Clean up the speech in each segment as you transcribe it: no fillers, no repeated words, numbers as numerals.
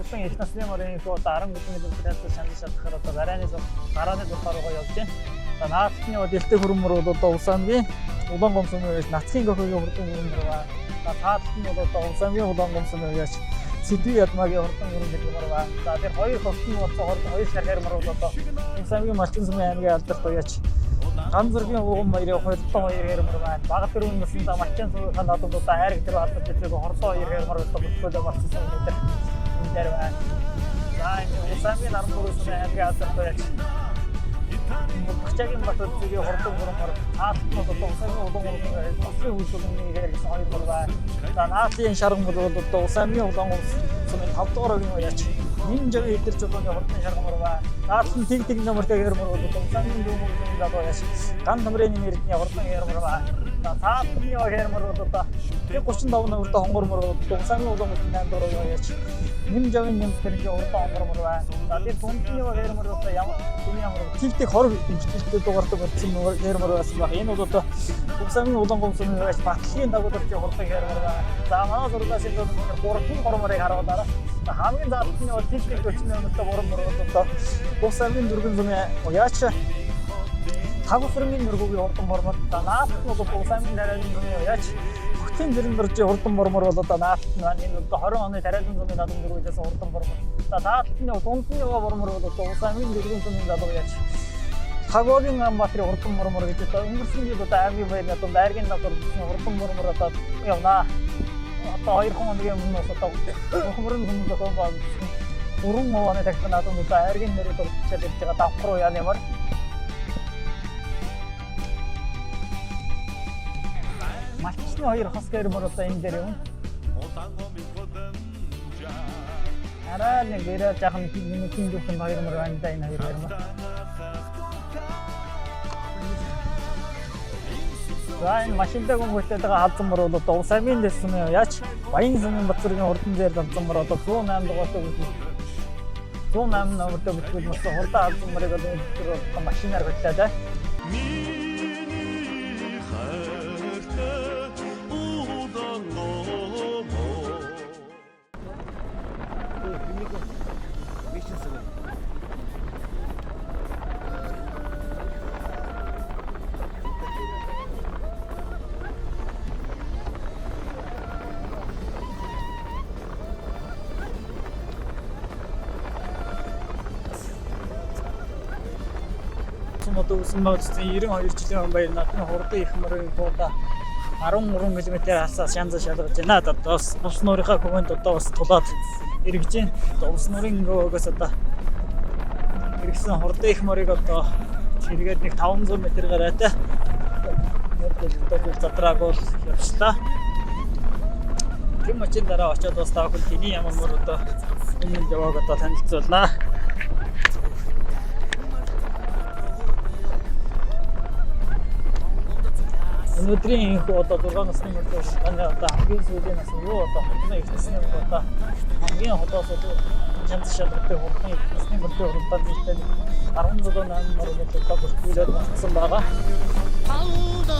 хурдан их насны морын их одоо 10 км хязгаар шаналж чадхаар одоо барайны гарааны зургаар руугаа явж байна. За наадтны дэлтэй хүрэн мөр бол одоо Увс аймгийн Улаангом сумын яаж Нацгийн кохогийн хурдан хүрэн мөр байна. За цааталт нь бол одоо Увс аймгийн Улаангом сумын яаж Сэдвийн ядмагийн хурдан хүрэн гэдэг мөр байна. За тэр хоёр хотын болсон хоёр шаргаар мөр бол одоо Увс аймгийн Малчин сумын аймгийн алдарт уяач Ган зургийн ууган баярын хурдан хоёр хэрмэр байна. Баг дөрвөн насанд Малчин сумын наадамд одоо айраг дөрөв алдарт гэдэг хурдан хоёр хэрмэр одоо бүртгүүлээ болсон өнөөдөр энэ дээр байна. За энэ Увс аймгийн 14 сумын аймгийн алдарт уяач Мурдагчагийн Батүрзийн хурдан гурван наалт нь одоо Увс аймгийн Улаан гурван Осрын үйлдвэрлэлийн ихээр гэсэн хоёр мөр байна. За наалын шарган бол одоо Увс аймгийн Улаан гурван сумын 5 дугаар өгийн уяач Нин жавын идэр чулууны хурдан шарган мөр байна. Наалт нь тэг тэг номертой гэр мөр бол одоо Увс аймгийн дүүмөр сумын залуу уяач Ган томрын эрдний хурдан гэр мөр байна. За цаалтны гэр мөр бол одоо 35 номертой хонгор мөр бол Увс аймгийн Улаан гурван 8 дугаар өгийн уяач Ним жавын нэмс тэрнгийн хурдан хонгор мөр байна. За тэр дундны гэр мөр одоо ямар энэ ямар тэг тэг 20 имжлэлтэй дугаартай болсон гэрмөр байсан баг. Энэ бол одоо Увс аймгийн Улаангом сумын байж Батлагийн дагуулчийн хурдан гэрмөр байна. За манай зурлаас энэ бол 3 горморыг харуулаарай. За хамгийн заалтны бол тэг тэг 48 номертой 3 мөр бол одоо Увс аймгийн дөрвөн сумын уяач Тагвсрын нөргөгийн хурдан мормор. За наадт нь бол Увс аймгийн тариалан зумын уяач Тогтын зэрэн доржийн хурдан мормор бол одоо наадт нь байна. Энэ одоо 20 оны тариалан зумын наадам дөрвөжсэн хурдан мормор. За наадт нь дунд нь яваа мормор бол одоо Увс аймгийн дөрвөн зумын залуу уяач Тагогийн Амбатрын хурдан мормор гэж одоо өнгөрсөн жил одоо аймгийн баярны одоо байргийн наадам дөрвөжсэн хурдан мормор одоо явнаа. Одоо 2 хоногийн өмнө бас одоо мөхмөрөн хүмүүс зохион байгуулсан 3 оны тагтан наадам одоо айргийн нэрээр дурдчаад ирж байгаа давхар уяаны мор. Малчны хоёр хос гэрмөр одоо энэ дээр юм. Арай нэг гэрээ жаахан минутын дүүхэн хоёр мөр байна да энэ хоёр гэрмөр. За энэ машинтай хүмүүстээд байгаа халзан мөр бол одоо Увс аймгийн дэс сумын яач Баян сумын Батцэргийн хурдан зээр халзан мөр одоо 108 дугаартай бүлэг 108 номертой бүлэг болсон хурдан халзан мөрийг одоо өнөөдөр одоо машинаар хөтлөө да. Миний хайртай удаан гомоо. Сум одоо үсэн баудсан 92 жилийн хүн баяр наадмын хурдан их мөрийн туудаа 13 км хасаа шанза шалгаж байна. Одоо бас Увс нуурынхаа хөвөнд одоо бас тулаад эргэж байна. Одоо Увс нуурын хөвгөөс одоо эргэсэн хурдан их морийг одоо эргээд нэг 500 м гараатай. Одоо задрааг бол явчлаа. Тэм очин дараа очиод бас та бүхэн тэний ямар мөр одоо өмнө явааг одоо танилцуулнаа. Өнөөдрийн энэхүү одоо 6 насны мөрдөө таны одоо хамгийн сүүлийн нас юу одоо хотны их насны мөр одоо хамгийн хотоос одоо чанц шалгадаг хурдан их насны мөрдөө хурдан нийтээ 17 8 мөр бол одоо бүртгүүлээд болсон байгаа. Талда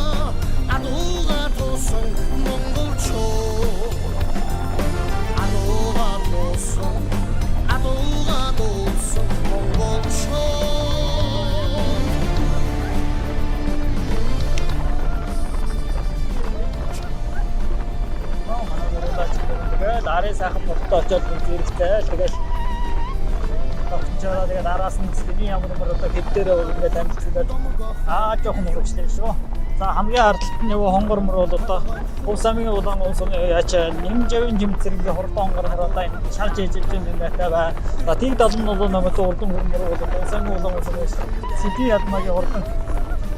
адууга туусан монголчууд адууга туусан адууга туусан монголчууд. Манай зурлаач тэгээд арын сайхан боттой очиод бүр зэрэгтэй тэгэл тогтчороо тэгээд араас нь тэний ямар мөр одоо хэд дээрээ ингээд танилцуулаад аа жоохон урагшлаа шүү. За хамгийн ардталт нь яваа хонгор мөр бол одоо Увс аймгийн Улаан Говь сумын яач Нэмжавын жимцэрэнгийн хурдан хонгор мөр одоо энэ шарж ээжэлж юм байтай байна. За тийг 77 номертой хурдан хөрөн мөр бол одоо Увс аймгийн Улаан Говь сумын Сэдвийн ядмагийн хурдан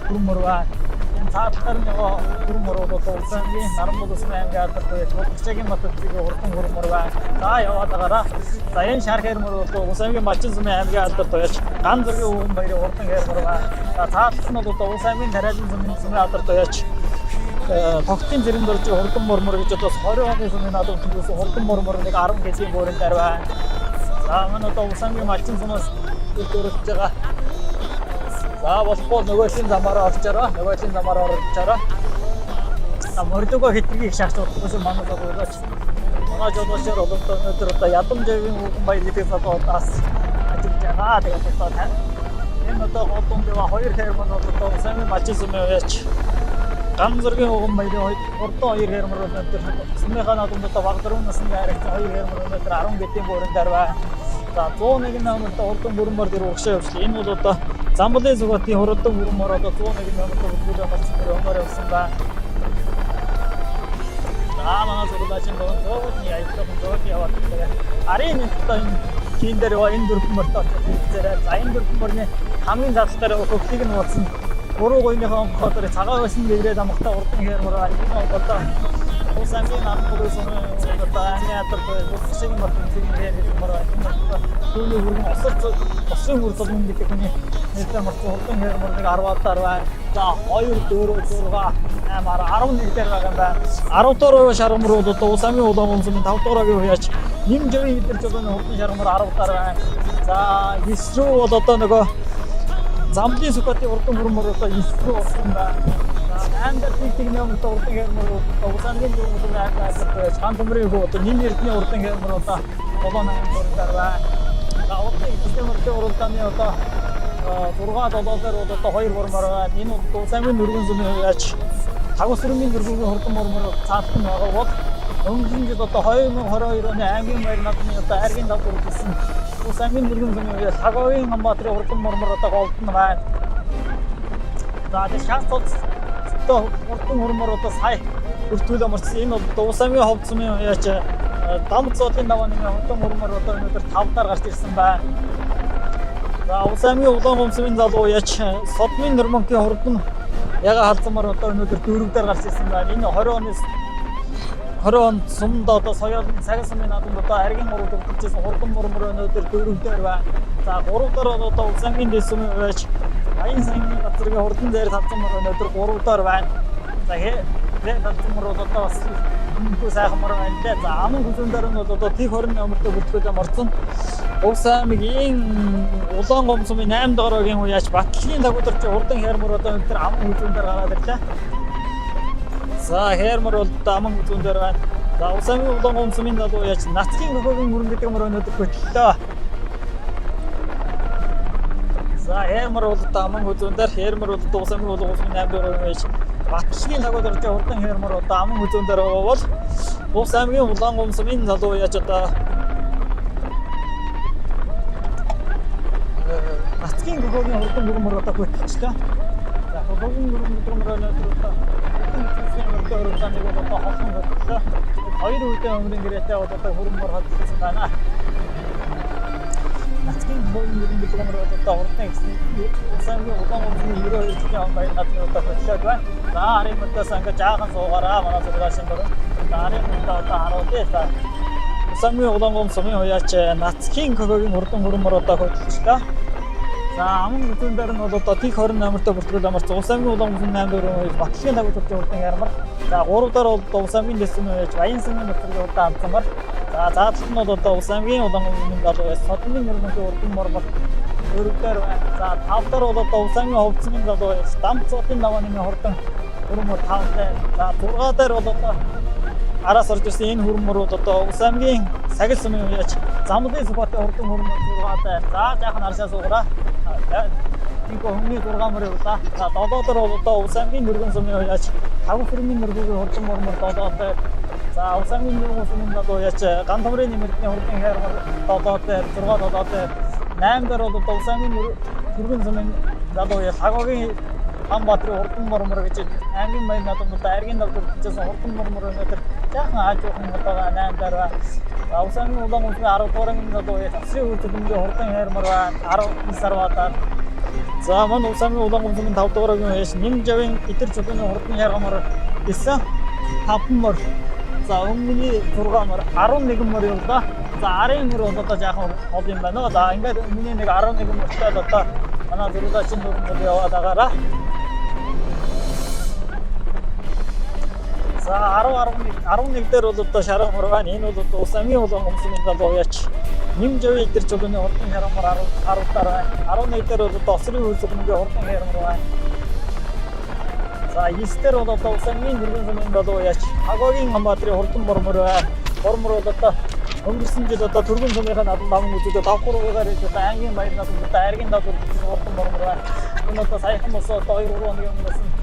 хөрөн мөр байна. Энэ цааталтаар нь яваа хөрөн мөр бол одоо Увс аймгийн Наранбол сумын аймгийн алдарт байж Будагчагийн Батүрзийн хурдан хөрөн мөр байна. За яваад байгаараа. За энэ шар хэр мөр бол Увс аймгийн Малчин сумын аймгийн алдарт байж Ган зургийн өвгөн баярын хурдан хэр мөр байна. За цааталт нь бол одоо Увс аймгийн Тариалан сумын алдарт байж Тогтын зэрэн дорж хурдан мормор гэж одоо 20 оны сумын наадам төлөвлөсөн хурдан мормор нэг 10 кг-ийн бөөрийн дээр байна. За манай одоо Увс аймгийн Малчин сумаас өртөөрөлж байгаа. За болохгүй нөгөөлийн замаараа орчоорой. Нөгөөлийн замаараа орчоорой. За мордогоо хитрхи их шахаж болохгүйсэн манай зогоолооч. Манай жолоочоор бол одоо өнөөдөр одоо Ядамжавийн Үгэн баяр гэдэг залуу удаас ажиллаж байгаа. Тэгээд одоо энэ одоо голдон дэва хоёр хэрмэн бол одоо Ус аймгийн Малчин сумын уяач Гамзургийн Үгэн баярын урдан хоёр хэрмэн бол өнөөдөр сумынхаа наадамд одоо баг 4 наснд хайрагцсан хоёр хэрмэн өнөөдөр 10 гэдийн бүрэн дээр байна. За 101 номерт урдан бүрэн мөр дээр урагшаа явуулсан. Энэ бол одоо Замблын Сүхбаатын хурдан бүрэн мөр одоо 101 номерт бүрэн амарсан дээр өмөр явсан байна. За манай сургуулийн дөрөв зөөгний аялал зөөг яваад байгаа. Арын одоо энэ чин дээр яваа энэ дөрвөн мөрт очиж хэлцээрэй. За энэ дөрвөн мөрний хамгийн задлалтаар хөвлийг нь уулзсан. Гурван гойныхоо онгохоор цагаан байсан дэгрээд амхтаа урдан хээрмөр энэ одоо Ус аймгийн наадмын сумын одоо аймгийн алдар бүсгийн мөртөнцгийн хэр хэлмөр энэ түүний бүрэн осор осын үр зурм гэдэг хүний нэртэй мөртөн урдан хээрмөр нэг 10 удаар байна. За 2 4 6 8 11 дээр байгаа юм байна. 10 дугаар шаргамар бол одоо Ус аймгийн улаан сумын 5 дугаар агийн хаяач Нэм жавын идэр жолооны урдан шаргамар 10 удаар байна. За 9 рүү бол одоо нөгөө Замблын Сүхбаатын урдан бүрмөр одоо 9 рүү орсон байна. За 8 дээр тийг нэг одоо урдан хэрмөр одоо Ус аймгийн дөрвөн сумын аймгийн алдар байж хан төмрийн хүү одоо Нэм эрдний урдан хэрмөр одоо 7 8 дураар байна. За урдан ихтэй мөртөө уралдааны одоо 6 7 дээр бол одоо 2 гурмаар байна. Энэ бол Ус аймгийн дөрвөн сумын хаяач Тагвас өрмийн дөрвөн хурдан мормор цаалтан байгаа бол өнгөрсөн жил одоо 2022 оны аймгийн баяр наадмын одоо айргийн давд үргэлжлсэн Ус аймгийн дөрвөн сумын хаяач Лагогийн Амбатрын хурдан мормор одоо голдон байна. За тэгээ шанс одоо хурдан хурмор одоо сая өртгөл амарсан. Энэ бол Ус аймгийн ховд сумын хаяач Дам зоолын даваа нэмээ хурдан хурмор одоо өнөөдөр 5 дараа гарч ирсэн байна. За Ус аймгийн улаан гомсмын залуу яач Содмын Нурманкийн хурдан яга халзамар одоо өнөөдөр 4 дээр гарч ирсэн байна. Энэ 20 оны 20 онд сумд одоо соёл цагаан сумын наадамд одоо аргийн гурав дэгдчихсэн хурдан мурмар өнөөдөр 4 дээр байна. За 3 дээр бол одоо Ус аймгийн дэс сумын байж Баян сангийн газрын хурдан дээр тавцан мөр өнөөдөр 3 дээр байна. За хээ тавцан мөр бол одоо бас үнэгүй сайхан мөр байна лээ. За аман хүзүүн дээр нь бол одоо тэг 20 номертой бүртгүүлээ морцсон. Ус аймгийн улаан гом сумын 8 дугаар багийн хуяач Батлагийн дагуударч хурдан хээрмөр одоо өнөөдөр аман хүзүүн дээр гараад ирлээ. За хээрмөр бол одоо аман хүзүүн дээр байна. За Ус аймгийн улаан гом сумын залуу яач Нацгийн хөхөгийн мөрөн гэдэг мөр өнөөдөр хөтлөө. За хээрмөр бол одоо аман хүзүүн дээр хээрмөр бол одоо Ус аймгийн улаан гом сумын 8 дугаар багийн хуяач Батлагийн дагуударч хурдан хээрмөр одоо аман хүзүүн дээр байгаа бол Ус аймгийн улаан гом сумын залуу яач одоо Нацгийн хөхөгийн хурдан мөрөн одоо хөтлөлтөө. За хөхөгийн мөрөн гэдэг мөр өнөөдөр одоо хурдан хэсгийн мөрдөө уралдааныг бол одоо холхон хөтлөө. Хоёр үедээ өмрийн гэрээтэй бол одоо хөрөн мөр хөтлсөн байна. Нацгийн хөхөгийн мөрөн гэдэг мөр бол одоо хурдан хэсгийн Ус аймгийн улаан гомсны 92 жилийн он баяр наадмын одоо хөтлөөд байна. За арын мөрдөөс ингээд жаахан суугаараа манай зургаашин дөрөв. За арын мөрдөө одоо харуулъя. За Ус аймгийн улаан гом сумын хуяач Нацгийн хөхөгийн хурдан хөрөн мөр одоо хөтлөлтөө. За аман хүзүүн дээр нь бол одоо тэг 20 номертой бүртгэл амарсан. Ус аймгийн улаан гомсны 8 дөрөв хоёр Батлагийн дагуу төрлийн хурдан ярмар. За 3 дараа бол Ус аймгийн дэсмэн байж Баян сангийн нөтрийн хурдан амцмар. За задлал нь бол одоо Ус аймгийн улаан гомсны залуу байж Содмын нэрмөнхийн хурдан мормор 4 дээр байна. За 5 дараа бол одоо Ус аймгийн ховцмын залуу байж Дамц зоолын даваа нэмийн хурдан хөрмөр 5 дээр. За 6 дээр бол одоо араас орж ирсэн энэ хөрмөр бол одоо Ус аймгийн сагил сумын үеч Замлын Сүхбаатын хурдан хөрмөр 6 дээр. За жаахан аршаа суугараа. Тинко хүмүүний 6 мөр явлаа. За 7 дээр бол одоо Ус аймгийн нөргөн сумын үеч 5 хөрмийн нөргөгийн хурдан мөрмөр 7 дээр. За Ус аймгийн нөргөн сумын залуу яач Гантомрын нэмэрдний хурдан хайрмар 7 дээр 6 7 дээр 8 дээр бол одоо Ус аймгийн нөргөн сумын залуу яач Хагогийн Ханбаатарын хурдан мормор гэж аймгийн баяр наадамд одоо аргийн давд хүртэлсэн хурдан мормор өнөөдөр жаахан аажуухан одоо 8 дээр байна. За Ус аймгийн улаан гомсны 10 дугаар залуу яач Асрын үр дүнгийн хурдан хайрмар байна. 19 сар баатар. За мань Ус аймгийн улаан гомсны 5 дугаар агийн яаш Нэм жавын идэр чулууны хурдан хайрмар гэсэн 5 мөр. За өмнөний 6 мөр 11 мөр явлаа. За арын мөр бол одоо жаахан хол юм байна. За ингээд өмнөний нэг 11 мөртэй л одоо манай зурлаачин дөрөв мөр яваад агаараа. За 10 11 11 дээр бол одоо шаран мөр байна. Энэ бол одоо Ус аймгийн улаан гомсны залуу яач Нэм жавын идэр чулууны хурдан хайрмар 10 10 дараа байна. 11 дээр бол одоо Осрын үйлсгэнгийн хурдан хайрмар байна. За 9 дээр бол одоо Ус аймгийн дөрвөн сумын залуу яач Хагогийн Амбатрын хурдан мормор байна. Бормор бол одоо өнгөрсөн жил одоо Түргэн сумынхаа надан даван үзүүдээ давхар угаар ирж одоо ангийн баяр надан одоо аргийн дадвар хурдан бормор байна. Энэ одоо саяхан болсон одоо 2 3 хоногийн өмнөөс нь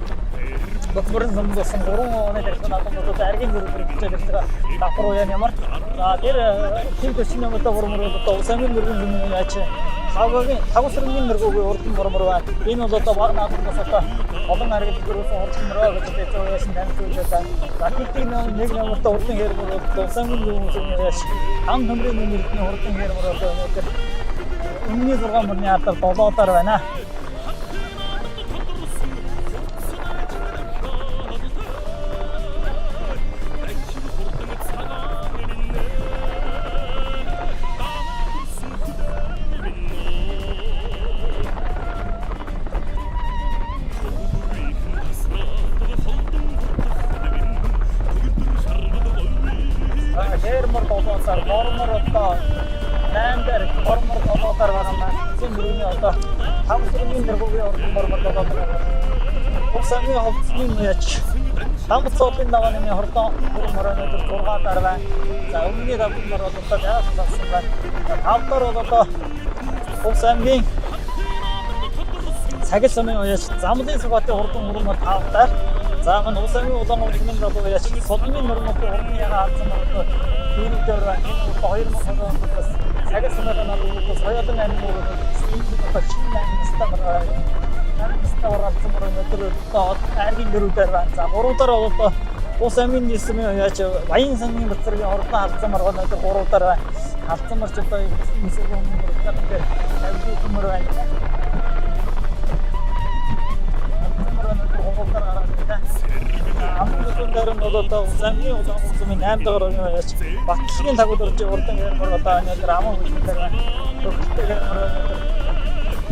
Бохморын сумд болсон 3 оны тарих надан одоо аргийн дөрөв бичээд ирж байгаа давхар уяа ямар. За тэр тим төчний одоо бормор бол одоо Ус аймгийн дөрвөн сумын яаж Хавгагийн Тагвсрангийн нэргүүгийн урдан бормор байна. Энэ бол одоо баг наадмаас одоо олон аргид дөрвсөн хурдан мөрөө гэж одоо яасан танилцуулж байна. За тэгтэг нэг номертой урдан хэрмөр бол Ус аймгийн дөрвөн сумын яаж хам төмрийн нэрдний хурдан хэрмөр одоо өнөөдөр өмнөний 6 мөрний алдар 7 удаар байна. Хээрмөр 7 сар, бормор одоо 8 дээр бормор 7 сар байгаа маань. Эцсийн мөрөний одоо 5 сарын нэргүүгийн урдан бормор 7 сар байгаа. Ус аймгийн ховцны яаж Дамбат цоодлын даваа нэмийн хордон бүрэн морой өнөөдөр 6 дараа байна. За өмнөний даван мор бол одоо яасан салсан байна. 5 дараа бол одоо Ус аймгийн Цагил сумын уяач Замлын Сүхбаатын хурдан бүрэн мор 5 дараа. За мань Ус аймгийн улаан өмнө залуу уяач Сулмын нурмын хурдан ягаа алдсан мор одоо дөрөв дээр байна. Энэ бол 2020 онд бас Цагил сумын наадмын бас хоёулан аймаг энэ одоо шинэ аймаг настай мор настай мор алдсан мор өнөөдөр одоо аргийн дөрөв дээр байна. За гурав дараа бол одоо Ус аймгийн нийсмийн уяач Баян сангийн бацаргийн хурдан алдсан мор өнөөдөр гурав дараа байна. Алдсан морч одоо нисэх өмнө мөр дээр тавьж мөр байна. Хамгийн дээр нь бол одоо Ус аймгийн улаан сумын 8 дахь орны уяач Батлагийн тагууд орж урдан гэрмөр одоо өнөөдөр аман хүчин дээр байна. Төгөлтэй гэрмөр өнөөдөр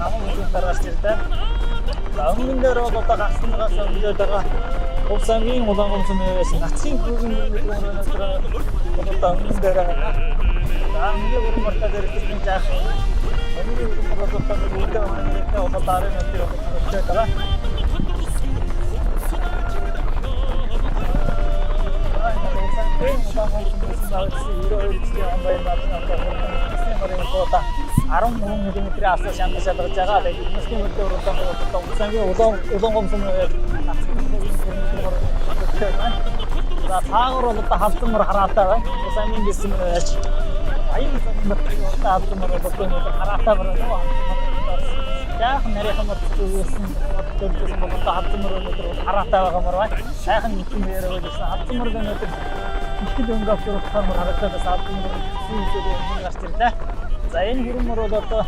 аман хүчин дээр гарч ирдэ. За өмнө дээр бол одоо гарснагаас өмнөөд байгаа Ус аймгийн улаан сумын уяач Нацгийн хүүгийн гэрмөр өнөөдөр одоо өмнө дээр байна. За өмнө гэрмөр дээр ирсэн жаах. Өмнө гэрмөр бол одоо үүдээ өмнө одоо дарын нутгийг одоо байгаа. 13 мм асуу шандаж шалгаж байгаа. Тэгээд эднүсний мөрдөө урдан одоо Ус аймгийн улаан улаан гомсон За цаагаар бол одоо халдсан мөр хараатай байна. Ус аймгийн дэсэн яаж баян сангийн урдан халдсан мөр бол одоо өнөөдөр хараатай мөр байна. Жаахан нарийнхан мөр зүгээс дөрвсөн бол одоо халдсан мөр өнөөдөр бол хараатай байгаа мөр байна. Сайхан нэгэн бээр өгсөн халдсан мөр өнөөдөр их л өнгө авч урахаар мөр харагдаад бас халдсан мөр зүгээс өмнө гарч ирлээ. За энэ хүрэн мөр бол одоо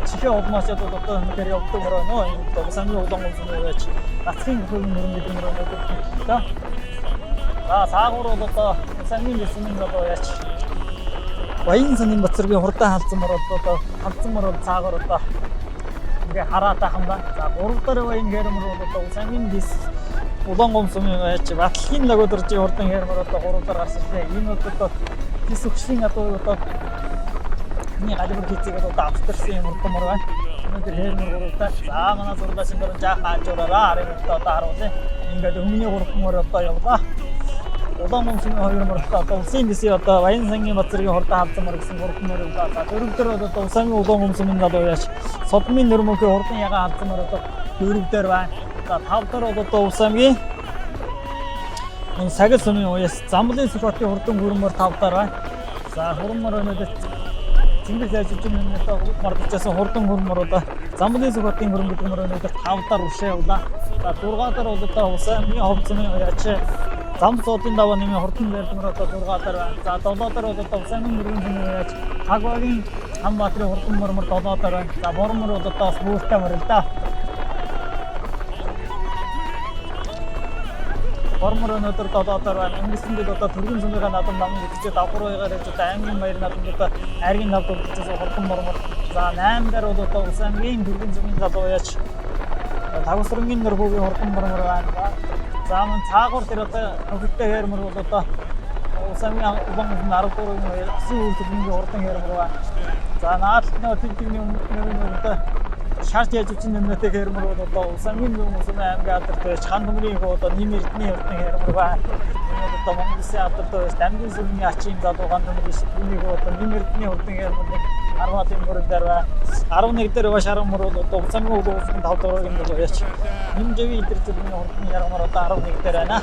чихээ улмаас бол одоо өнөөдөр явдаг мөр байна. Энэ одоо Ус аймгийн улаан гомсон байж Нацгийн хөрөн мөрөн гэдэг мөр өнөөдөр хэллээ. За цаагуур бол одоо Ус аймгийн дэсмэн одоо яаж Баян сангийн Бацаргийн хурдан халдсан мөр бол одоо халдсан мөр бол цаагуур одоо ингээ хараатайхан байна. За гурав дахь баян гэрмөр бол одоо Ус аймгийн дэс улаан гомсомын яаж Батлагийн лагууд орж хурдан гэрмөр одоо гурав дахь гарч ирлээ. Энэ бол одоо дэс өгшлийн одоо одоо миний галбар хийцийг одоо австарсан юм хурдан мөр байна. Өнөөдөр хээрмөр гурав дахь. За манай зурлаачин дөрөн жаахан аажуураараа арын мөртөө одоо харуулъя. Ингээд өмнөний гурван мөр одоо явлаа. Улаан гомсомын хоёр мөртөө одоо улсын дэсийн одоо Баян сангийн Бацаргийн хурдан халдсан мөр гэсэн гурван мөр явлаа. За дөрөв дээр одоо Ус аймгийн улаан гомсомын залуу яаж Содмын нөрмөхийн хурдан ягаан халдсан мөр одоо дөрөв дээр байна. За тав дээр бол одоо Ус аймгийн энэ Сагил сумын уяас Замлын Сүхбаатын хурдан гүрэн мөр тав дээр байна. За хурдан мөр өнөөдөр Цэнгэл жижиг өмнөд мордчихсан хурдан гүрэн мөр одоо Замлын Сүхбаатын гүрэн гэдэг мөр өнөөдөр тав дээр уршаа явлаа. За 6 дээр бол одоо Ус аймгийн хов сумын уяач Зам цоодын даваа нэмийн хурдан байрлал одоо 6 дээр байна. За 7 дээр бол одоо Ус аймгийн дөрвөн сумын уяач Хагвагийн Ханбаатрын хурдан мөр 7 дээр байна. За бор мөр бол одоо бас бүүртэй мөр л да. Бормор өнөөдөр 7 дээр байна. Өнгөрсөн жил одоо Түргэн сумынхаа наадам нам гэдэгчээ давхар уягаар явж одоо аймгийн баяр наадам одоо аргийн навд үлдчихсэн хурдан мормор. За 8 дээр бол одоо Ус аймгийн Түргэн сумын залуу яач Тагвсрангийн нөрхүүгийн хурдан мормор байна. За мөн цаагуур дээр одоо хөгөлтэй хээрмөр бол одоо Ус аймгийн улаан гомсомын 10 дугаар осын үр төлөнгийн хурдан хээрмөр байна. За наадалт нөө тэг тэгний өмнө одоо шарт яаж үчин нэмнэтэй хээрмөр бол одоо Ус аймгийн зүүн Ус аймгийн алдартай хан төмрийн хүү одоо нэм эрдний хурдан хээрмөр байна. Энэ одоо Монгол Улсын алдартай байж Дамжин сүмний ачийн залуу ганц нэг түүнийг одоо Нэм Эрдэнийн хурдан гэрмөр нэг 10-ын мөрөн дээр байна. 11 дээр ба шарган мөр бол одоо Увс аймгийн Улуун улсын 5 дугаарыг залуу яач Нэм Живийн идэр зүрхний хурдан яргамар одоо 11 дээр байна.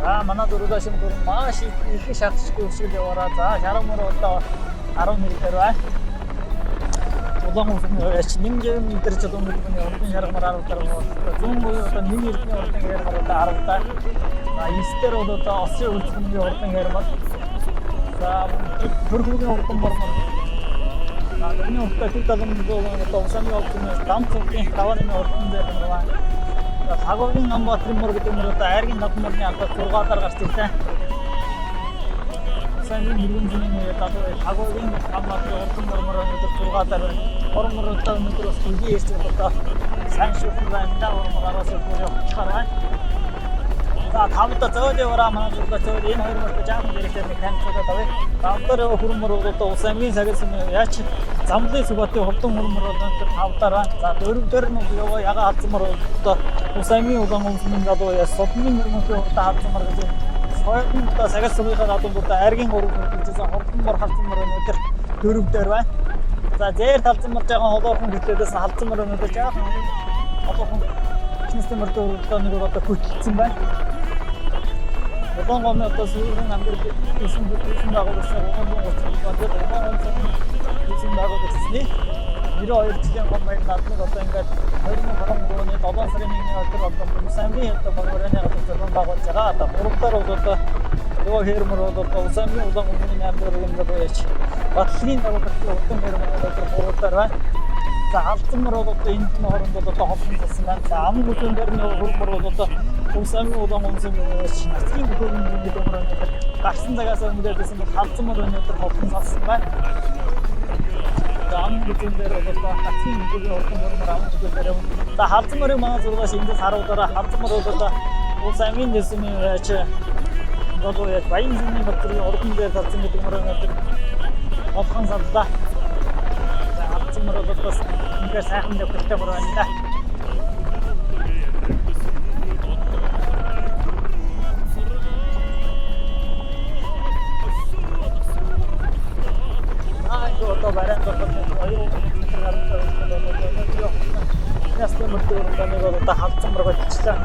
За манай дөрөвлөшин гүр маш их шатшгүй өсгөл яваараа. За шарган мөр одоо 11 дээр байна. Улаан улсын яач Нэм Живийн идэр чулуун гэдэг урдан шаргамар 10 дээр байна. Зүүн буюу одоо Нэм Эрдэнийн урдан ярмар одоо 10 даа. За 9 дээр бол одоо Осын үлзгэмгийн урдан ярмар. За Төрхөгийн урдан мормор. За дөрвний урдаа төв далан одоо Увс аймгийн ордны Дам цугийн даваа нэмийн урдан дээр байна. За Сагуугийн Намбатрын мөр гэдэг мөр одоо айргийн 7 мөрний алдаа 6 дараа гарч ирлээ. Увс аймгийн мөргөн зүйн залуу Сагуугийн Намбатрын урдан мөр өнөөдөр 6 дараа байна. Орон мөр одоо өнөөдөр бас хөгийн ирж одоо сайн шүүхэн байна да. Орон мөр араас бүр явчихаар байна. За тавда зөөл яваараа манай зүрхээ зөөл энэ хоёр мөртөө жаахан зэрэгтэй нэг танилцуулаад авъя. Тавдаар хүрэн мөр бол одоо Увс аймгийн сагилсан яач Замлын Сүхбаатын хурдан хүрэн мөр бол өнөөдөр тавдаар байна. За дөрөв дээр нь яваа ягаан халдсан мөр бол одоо Увс аймгийн улаан өмсмийн залуу яа Содны мөрмөнхийн хурдан халдсан мөр гэж соёлын одоо сагил сүмийнхаа гадуур одоо айргийн гурав хүргэлжсэн хурдан мөр халдсан мөр өнөөдөр дөрөв дээр байна. За зээр талзан мөр жаахан холоорхон хөтлөөдөөс халдсан мөр өнөөдөр жаахан холоорхон ихнэстэй мөр дөрөв нэг одоо хөтлөсөн байна. Улаан гомны одоо сүүрэн амьдрал үүсэн үүсэн байгуулсан 330 он дээр улаан гомын үүсэн байгуулагдсны 92 жилийн гом баяр наадмыг одоо ингээд 2023 оны 7 сарын 1-ний өдөр одоо Увс аймгийн одоо Монгол-Оройн газар зохион байгуулж байгаа. Одоо 3 дахь бол одоо Луга хэрмөр бол одоо Увс аймгийн улаан гомны 8 дахь юм залуу яач Батлагийн дагуулагчдын хурдан хэрмөр бол одоо 3 дахь байна. За халдсан мөр бол одоо энд нь хооронд бол одоо холбон болсон байна. За ам бүлэн дээр нь хөрмөр бол одоо Увс аймгийн улаан гомсон яач нацгийн бүхэн гэдэг мөр өнөөдөр гарсан цагаас өмнөд байсан бол халдсан мөр өнөөдөр холбон салсан байна. За ам бүлэн дээр бол одоо нацгийн бүхэн хурдан хөрмөр ам бүлэн дээр. За халдсан мөрийг манай зургаас эндээс харуулаараа халдсан мөр бол одоо Увс аймгийн дэсмийн яач болоо яаж Баян зэмний Батрын урдан дээр салсан гэдэг мөр өнөөдөр холхон саллаа. За халдсан мөр бол бас үнэхээр сайхан давхартай мөр байна да. Аа энэ одоо барайн дорхот 2 км гаруй өнөөдөр ясны мөр дээр нэг бол одоо халдсан мөр болчихлоо.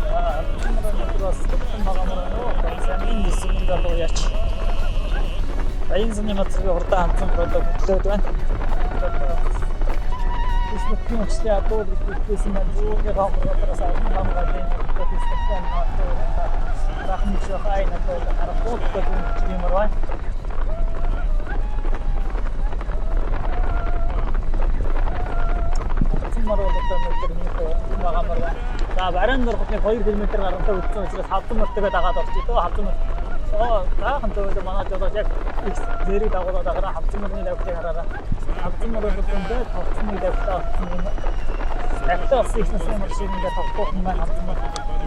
За халдсан мөр өнөөдөр бас хурдан байгаа мөр байна уу? Увс аймгийн дэсмийн залуу яач Баян зэмний мацгийн хурдан халдсан мөр одоо хөтлөөд байна. Фэйсбүүкийн өчлөө ядуу гэж бичсэн байна. Зүүнгийн хонхоос олон хамгаалын фэйсбүүкийн нотоо бахан мичхай надад харахгүй гэдэг юм байна. Халдсан мөр бол одоо өнөөдөр нэг юм байгаа мөр байна. За барайн дорхот нэг 2 км гарантай үтсэн учраас халдсан мөртөйгээ дагаад орчих дөө халдсан мөр. Оо баахан төвөд манай жолооч яг их зэрэг дагуулаад байгаа халдсан мөрний давхлыг хараараа. Халдсан мөр бол өндөр тогтсон нэг давхлаа олсон юм. Давхлаа олсон их насны мөр шиг ингээд тогтоохон байна халдсан мөр.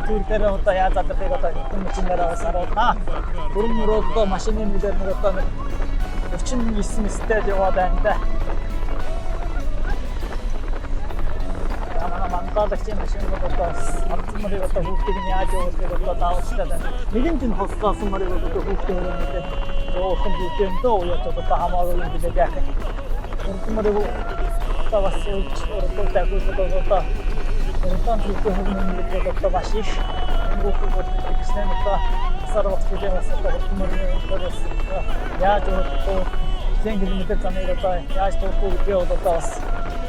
Зүрх дээр одоо яаж задрахыг одоо хэдэн мөчнээр бас харуулнаа. Бүрэн мөр одоо машины нүдээр нэг одоо нэг 39 мэстэй яваад байна да. За манай мандаалагчийн машин бол одоо халдсан мөрийг одоо хүүхдийг нь яаж явуулахыг одоо даавчлаа байна. Нэгэн тийм хослоосон мөрийг бол одоо хүүхдээ өрөөнөдөө зөөхөн хүүхдээ дөө яаж одоо хамаагүй юм билээ яах юм. Халдсан мөрийг одоо бас өвч урдуу дагуулдаг одоо урдаан хүүхдээ хөрнө гэдэг одоо маш их хүүхдүүд бол гэснээр одоо асар багцлын бас одоо халдсан мөрийн өндөр бас яаж урдуу 1 км замыг одоо яаж дуудах вэ гэдгээ бол одоо бас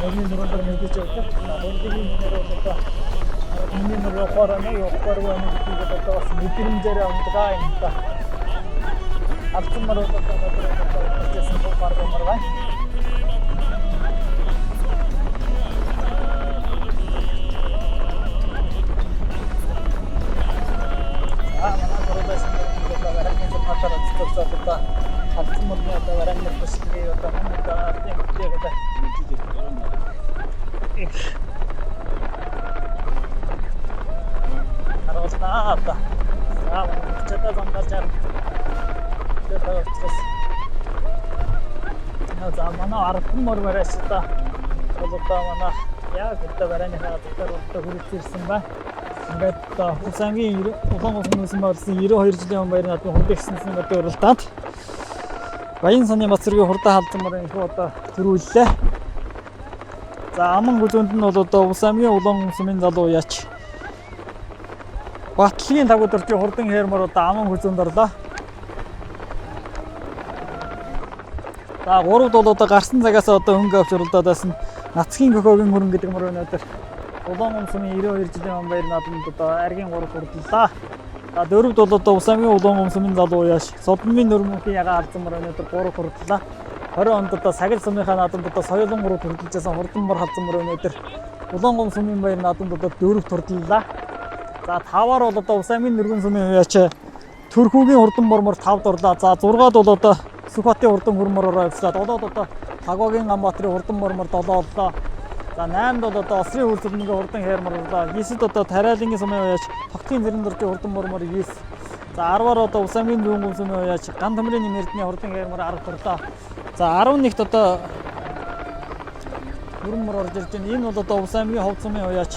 мөрний нүрэн дээр мэдээж өгдөг. Мөрний нүрээр бол одоо миний мөр явахаар байна уу, явахгааргүй байна уу гэдгийг одоо бас мэдрэмжээрээ ундаг юм да. Халдсан мөр бол одоо өнөөдөр одоо унажсэн бараг мөр байна. За манай дөрөвлөсөн мөр одоо барайны зургатаар үзсэн одоо халдсан мөрний одоо барайн мөр туслыг одоо мөн одоо ардын мөрийг одоо их харуулнаа одоо. За манай чадаа замдалж Арван мөр барайс одоо бол одоо манай яг одоо барайныхаа дотор одоо хүрэлцэн ирсэн байна. Ингээд одоо Увс аймгийн Улаан хүмүүс болсон 92 жилийн өмнө баяр наадмын хурдан их насны мөрдийн уралдаанд Баян сумын бат зэргийн хурдан халзан мөрийн их одоо төрүүллээ. За аман гүзөнд нь бол одоо Увс аймгийн Улаан сумын залуу яач Батлагийн тагуудэрчийн хурдан хээрмөр одоо аман хүзүүнд орлоо. За гуравд бол одоо гарсан цагаас одоо хөнгө авч уралдаад байсан Нацгийн кокогийн хөрөн гэдэг мөр өнөөдөр Улаан сумын 92 жилийн он баяр наадамд одоо аргийн 3 хурдлаа. За дөрөвд бол одоо Увс аймгийн Улаан сумын залуу яаш Содмын нөрмөнхийн ягаан алзан мөр өнөөдөр 3 хурдлаа. 20 онд одоо Сагил сумынхаа наадамд одоо соёлон 3 хурдалж байсан хурдан мөр халзан мөр өнөөдөр Улаан сумын баяр наадамд одоо дөрөвт хурдлаа. За таваар бол одоо Увс аймгийн Нүргэн сумын яач Төрхүүгийн хурдан мормор 5-д орлоо. За 6-д бол одоо Сүхбаатын хурдан хөрмөрөөр явслаа. 7-д одоо Тагогийн Ганбаатарын хурдан мормор 7 оллоо. За 8-д бол одоо Осрын хөрзөлмөнгийн хурдан хээрмор орлоо. 9-д одоо Тариалангийн сумын уяач Тогтгийн зэрэн дуржийн хурдан мормор 9. За 10-аар одоо Увс аймгийн Зүүн сумын уяач Ган төмрийн нэмэрдний хурдан хээрмор 10-д орлоо. За 11-т одоо хөрмөр орж ирж байна. Энэ бол одоо Увс аймгийн Ховд сумын уяач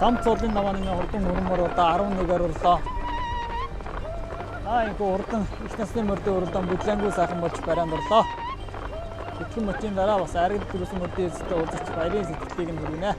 Дамц цуулын давааны хурдан хөрмөр одоо 11-аар орлоо. Аа энэ хурдан их насны мөрдийн уралдаан бүлээнгүй сайхан болж барианд орлоо. Тэтгэн мөчийн дараа бас аргид төрүүлсэн мөрдийн эзэдтэй уулзах баярын сэтгэлийг нь хүргэнэ.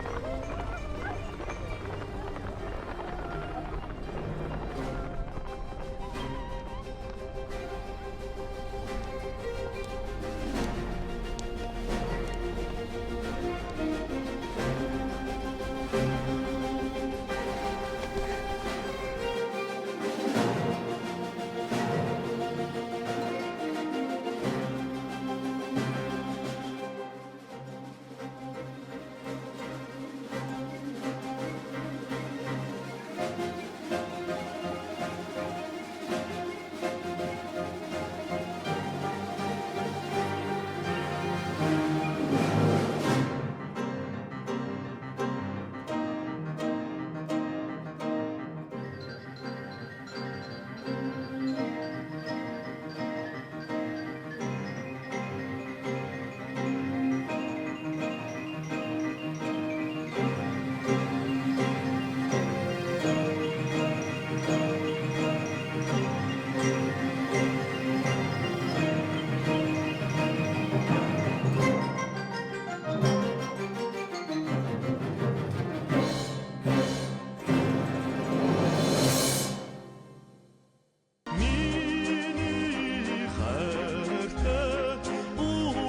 Миний хайртай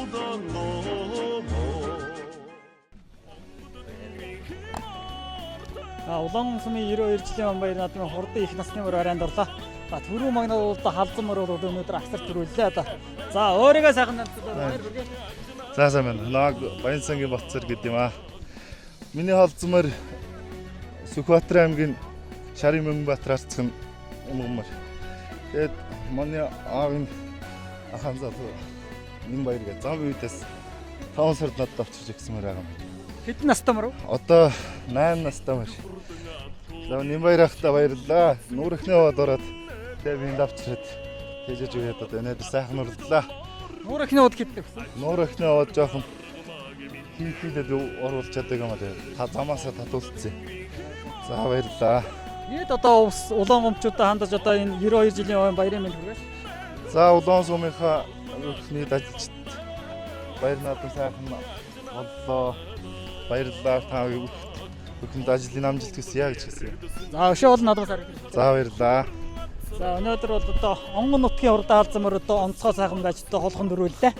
удаан гомоо. А Улаан сумын 92 жилийн он баяр наадмын хурдан их насны мөр барианд орлоо. За түрүү магнаад бол одоо халзан мөр бол өнөөдөр агсар төрүүллээ одоо. За өөрийгөө сайхан танилцуулаад баяр хүргэе. За сайн байна. Намайг Баянсангийн Батцэр гэдэг юм аа. Миний холзмор Сүхбаатар аймгийн Шарын Мөнгөбаатар арцхан умгамар. Тэгээд манай аавын ахын залуу нэн баяр гэж зам үедээс 5 сард надад авчирч өгсөн мөр байгаа юм. Хэдэн настай мөр вэ? Одоо 8 настай мөр. За нэн баяр ахтай баярлалаа. Нүүрхний аваад ороод тэгээд бинд авчираад тэжээж өгөөд одоо өнөөдөр сайхан уралдлаа. Нуур ихний уд хэдэн гэсэн? Нуур ихний аваад жоохон хийхийдэд оруулж чаддаг юм аа. Та замаасаа татуулцсан. За баярлалаа. Тэгээд одоо увс улаан гомчуудаа хандаж одоо энэ 92 жилийн он баярын мэнд хүргэе. За улаан сумынхаа бүхний ажилчид баяр наадам сайхан боллоо. Баярлалаа та бүхэнд ажлын амжилт хүсье гэж хэлсэн. За өшөө бол надад харагдав. За баярлалаа. За өнөөдөр бол одоо онгон нутгийн хурдан халзан мөр одоо онцгой сайхан байж одоо холхон дөрүүллээ.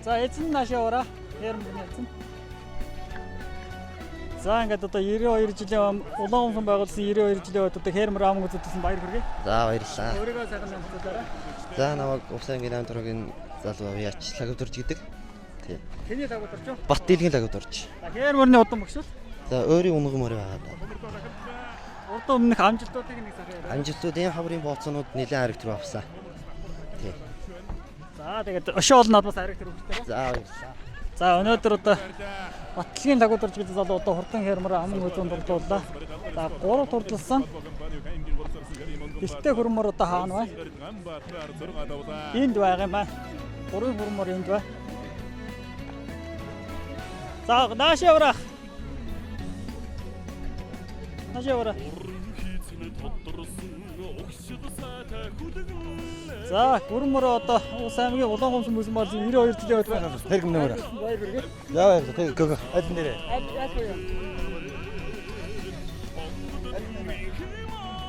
За эзэн наашаа ураа. Тэр мөрний эзэн. За ингээд одоо 92 жилийн улаан хүн байгуулсан 92 жилийн үед одоо хээрмэр ам үзүүлсэн баяр хүргэе. За баярлалаа. Өөрийгөө сайхан танилцуулаарай. За намайг Увс аймгийн 8 дөрвийн залуу яач Лагвдурж гэдэг. Тий. Хэний лагуударч юу? Бат дийлгийн Лагвдурж. За хээрмөрний удам багш бол За өөрийн унган морь байгаа даа. Урд өмнөх амжилтуудыг нэг сайхан яриа. Амжилтууд энэ хаврын бооцоонууд нэлээд хариг төрөө авсан. Тий. За тэгээд өшөө олон наадмаас ариг төрөвтэй. За баярлалаа. За өнөөдөр одоо Батлагийн лагуударч гэдэг залуу одоо хурдан хярмар аман хөзөөн дурлууллаа. За 3 турдлсан. Гэлтэй хөрмөр одоо хаана вэ? Энд байгаа юм байна. 3 хөрмөр энд байна. За нааш яврах. Нааш яврах. За гүрмөр одоо Ус аймгийн Улаан гомсон мөсөн болсон 92 жилийн өдөр. Тэр гэмнэмэр. Баяр хүргэе. За баярлалаа. Тэр гөө. Аль нэрээ. Аль аль уу?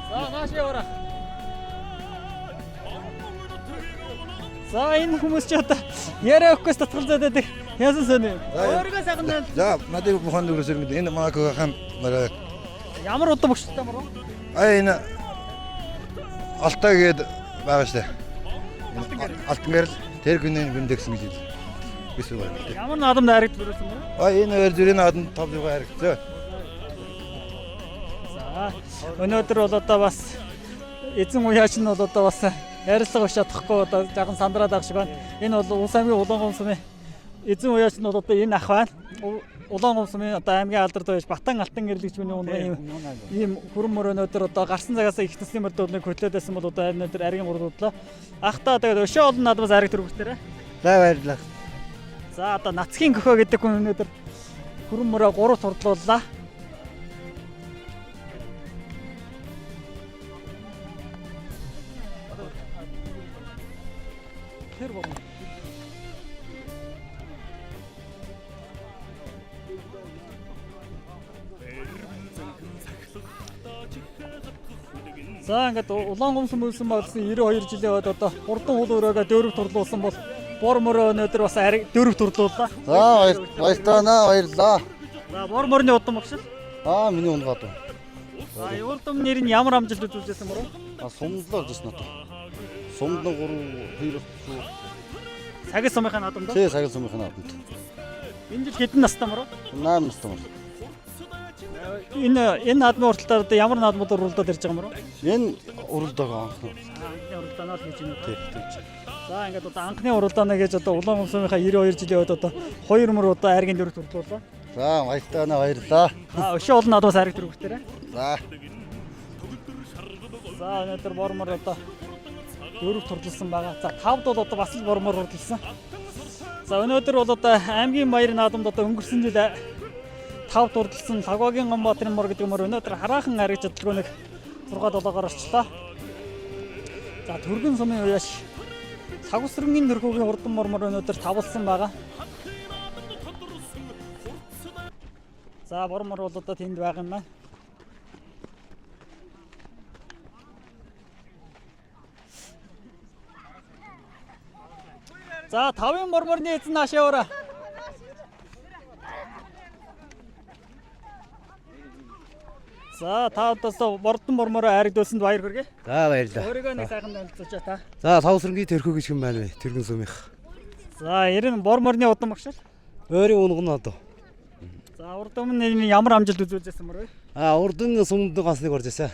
За нааш яваарай. За энэ хүмүүс ч одоо яриа өгөхгүйс татгалзаад байдаг. Яасан сони. Өөрийгөө сайхан тайл. За надыг бухан нүрээс ирмэд энэ манай гөөхөн мөрөө. Ямар удам өгчтэй мөр? А энэ Алтай гээд байгаа штэ. Алтан гэрэл тэр гүнээ гүндэгсэн гэж хэлээ. Бис үг байна. Ямар наадамд харагдал өрөөсөн мөр? А энэ хоёр зүрийн наадам топ юга харагцаа. За өнөөдөр бол одоо бас эзэн уяач нь бол одоо бас ярилцлага өгч чадахгүй одоо жаахан сандраад байгаа шиг байна. Энэ бол Улс аймгийн Улаан гомсмын эзэн уяач нь бол одоо энэ ах байна. Улаан гомсмын одоо аймгийн алдарт байж Батан Алтан гэрлэгч миний унаа ийм ийм хүрэн мөр өнөөдөр одоо гарсан цагаас их насны мөрдөлнийг хөтлөөд байсан бол одоо өнөөдөр аргийн гурлуудлаа. Ах та тэгээд өшөө олон наадмаас ариг төрөвчтөрэй. За баярлалаа. За одоо нацгийн көхөө гэдэг хүн өнөөдөр хүрэн мөрөө 3 турдлууллаа. Тэр болно. За ингээд улаан гомсон мөлсөн болсон 92 жилийн үед одоо хурдан хул өрөөгөө дөрөв турлуулсан бол бор мөрөө өнөөдөр бас ариг дөрөв турлууллаа. За баярлалаа. Баярлалаа. За бор мөрний удам багш. Аа миний унгаад. За урдам нэр нь ямар амжилт үзүүлж байсан бөрөө? А сумдлаа орж ирсэн одоо. Сумд нь 3 2 шүү. Цагис сумынхаа наадамд. Тэ сагил сумынхаа наадамд. Энэ жил хэдэн настай мөрөө? 8 настай мөр. Энэ наадмын урталтаар одоо ямар наадмууд уралдаад ирж байгаа мөрөө? Энэ уралдааг анхны. Анхны уралдаанаа л хийж байна. Тий, тий. За ингээд одоо анхны уралдаанаа гэж одоо улаан гомсомынхаа 92 жилийн үед одоо хоёр мөр одоо аргийн дөрөв турлууллаа. За баярлалаа баярлалаа. За өшөө олон наадмаас ариг дөрөвчтөрэй. За. За өнөөдөр бормор одоо дөрөв турлсан байгаа. За тавд бол одоо бас л бормор хурлсан. За өнөөдөр бол одоо аймгийн баяр наадамд одоо өнгөрсөн жил тав турлсан Лагогийн Гонбаатарын мор гэдэг мөр өнөөдөр хараахан ариг чадалгүй нэг 6 7-оор орчлоо. За Түргэн сумын уяаш Сагусрынгийн төрхөгийн хурдан мормор өнөөдөр тавлсан байгаа. За бормор бол одоо тэнд байгаа юм байна. За тавын морморны эзэн нааш яваарай. За та одоос бордон мормороо айрагдуулсанд баяр хүргэе. За баярлалаа. Өөрийгөө нэг сайхан танилцуулж та. За Савсрангийн тэрхүү гэж юм байна вэ? Тэргэн сумынх. За ер нь бор морны удам багшил. Өөрийн унган нь одоо. За урд өмнө энэ ямар амжилт үзүүлж байсан мөр вэ? А урдын сумд ганц нэг орж ирсэн.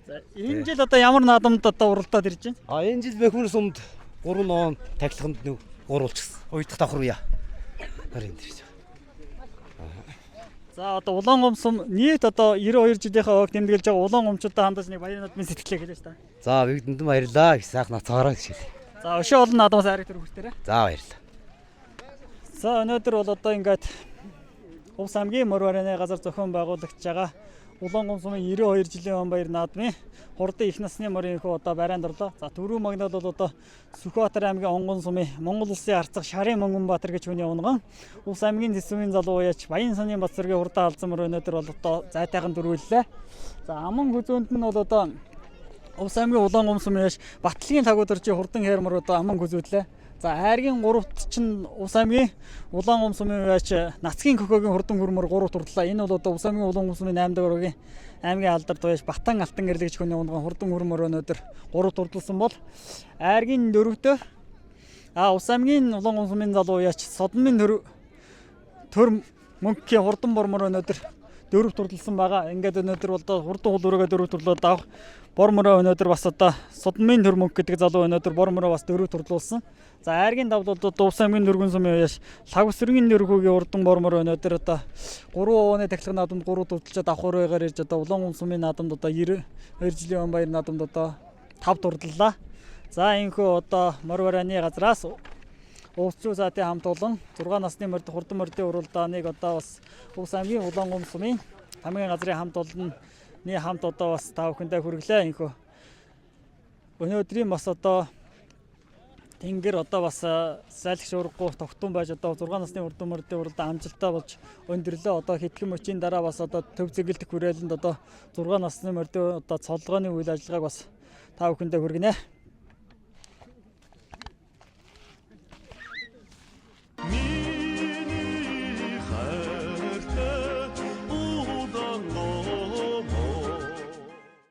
За энэ жил одоо ямар наадамд одоо уралдаад ирж байна? А энэ жил бэхмэр сумд 3 ноон тахилганд нэг гуруулчихсан. Хоёр дахь давхар уяа. Харин энэ гэж. За одоо улаан гомсом нийт одоо 92 жилийнхээ овог тэмдэглэж байгаа улаан гомчуудаа хандаж нэг баяр наадмын сэтгэлээ хэлээч та. За бүгдэнд нь баярлалаа. Их сайхан нацгаараа гэж хэлье. За өшөө олон наадмаас айраг төрөвчтөрэй. За баярлалаа. За өнөөдөр бол одоо ингээд Увс аймгийн мөр барааны газар зохион байгуулагдж байгаа Улаан гомсомын 92 жилийн он баяр наадмын хурдан их насны морин хүү одоо барайнд орлоо. За түрүү магнал бол одоо Сүхбаатар аймгийн онгон сумын Монгол улсын арцах Шарын Мөнгөнбаатар гэж хүний унган Увс аймгийн Тэсвийн залуу уяач Баян санын Бацэргийн хурдан алзан мөр өнөөдөр бол одоо зайтайхан дөрвөллээ. За аман хүзүүнд нь бол одоо Увс аймгийн улаан гомсон яаш Батлагийн тагуудэрчийн хурдан хээрмөр одоо аман хүзүүдлээ. За айргийн гуравт чинь Увс аймгийн улаан гомсомын яаш Нацгийн көхөгийн хурдан хөрмөр гуравт урдлаа. Энэ бол одоо Увс аймгийн улаан гомсомын 8 дахь оргийн аймгийн алдар дуяаш Батан Алтан гэрлэгч хүний унган хурдан хөрмөр өнөөдөр гуравт урдалсан бол айргийн дөрөвдөө Увс аймгийн улаан гомсомын залуу яаш Содонмын төр мөнхийн хурдан бормор өнөөдөр дөрөв турлсан байгаа. Ингээд өнөөдөр бол одоо хурдан хул өрөөгөө дөрөв турлаад авах бор мөрөө өнөөдөр бас одоо Судмын төр мөнгө гэдэг залуу өнөөдөр бор мөрөө бас дөрөв турлуулсан. За айргийн давлууд Дувсан аймгийн Дөргөн сумын уяаш Лагвсргийн дөрхүүгийн урдан бор мөрөө өнөөдөр одоо 3 ууны тахилгын наадамд 3 дурдалчаад авах өрөөгөөр ирж одоо Улаан сумын наадамд одоо 92 жилийн он баяр наадамд одоо 5 дурдлаа. За энэхүү одоо морь барааны газраас Увс заатын хамт олон 6 насны морд хурдан мордын уралдааныг одоо бас Увс аймгийн Улаангум сумын тамгийн газрын хамт олонны хамт одоо бас та бүхэндээ хүргэлээ энэхүү. Өнөөдрийн бас одоо тэнгэр одоо бас зайлх шуургагүй тогтун байж одоо 6 насны урдан мордын уралдаан амжилттай болж өндөрлөө. Одоо хэдхэн мөчийн дараа бас одоо төв зэгэлдэх хүрээлэнд одоо 6 насны мордын одоо цолгооны үйл ажиллагааг бас та бүхэндээ хүргэнэ.